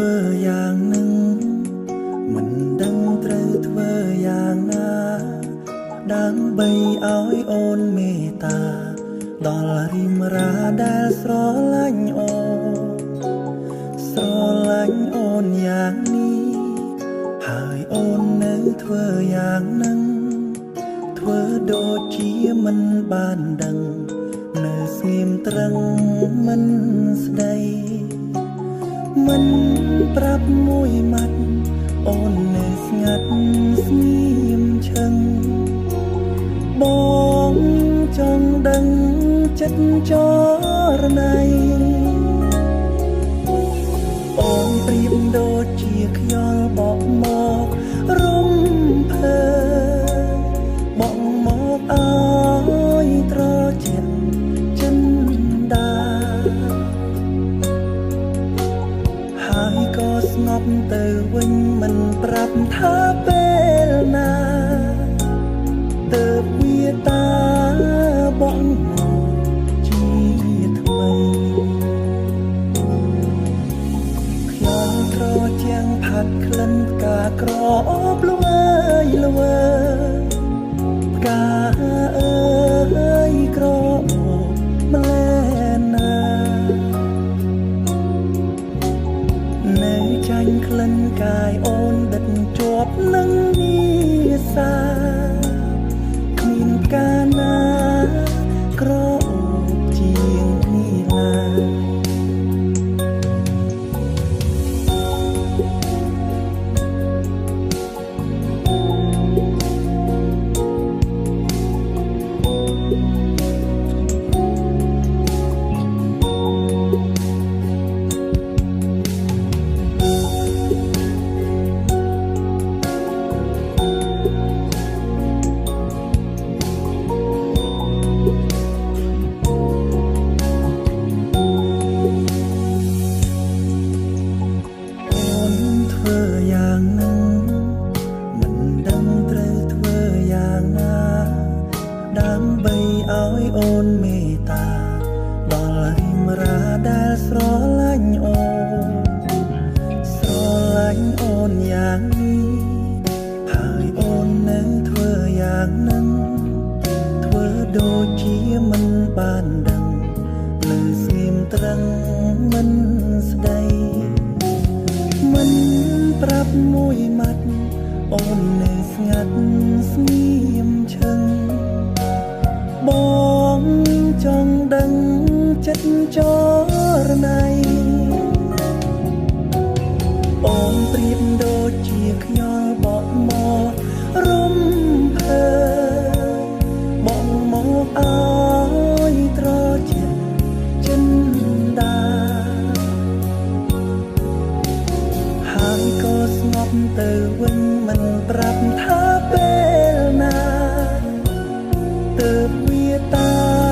ធ្វើយ៉ាងនឹងមិនដឹងត្រូវធ្វើយ៉ាងណាដើម្បីឲ្យអូនមេត្តាដល់រីមរាដែលស្រឡាញ់អូនស្រឡាញ់អូនយ៉ាងនេះហើយអូននៅធ្វើយ៉ាងនឹងធ្វើដូចជាមិនបានដឹងនៅស្ងៀមត្រឹងមិនស្ដីមិនប្រាប់មួយម៉ាត់អូននៅស្ងាត់ស្ងៀមឈឹងបងចង់ដឹងចិត្តចរណៃអូនប្រៀបដូចជាខ្យល់បក់មករំភើបក់មកឲ្យត្រជាក់ចិនដាហើយក៏ស្ងប់ទៅវិញមិនប្រាប់ថាពេលណាទើបវាតាបក់មកជាថ្មីខ្យល់ត្រជាងផាត់ក្លិនផ្កាក្រអូបល្វើយល្វើយផ្កាអើយក្រអូបម្លេះណានៅចាញ់ក្លិនកាយអូនដិតជាប់នឹងនីសាគ្មានផ្កាណាក្រអូបជាងនេះឡើយដើម្បីឲ្យអូនមេត្តាដល់រីមរាដែលស្រឡាញ់អូនស្រឡាញ់អូនយ៉ាងនេះហើយអូននៅធ្វើយ៉ាងនឹងធ្វើដូចជាមិនបានដឹងលើស្ងៀមត្រឹងមិនស្ដីមិនប្រាប់មួយម៉ាត់អូននៅស្ងាត់ស្ងៀមឈឹងបងចង់ដឹងចិត្តចរណៃអូនប្រៀបដូចជាខ្យល់បក់មករំភើបក់មកឲ្យត្រជាក់ចិនដាហើយក៏ស្ងប់ទៅវិញមិនប្រាប់ថាពេលណាទើបវាតា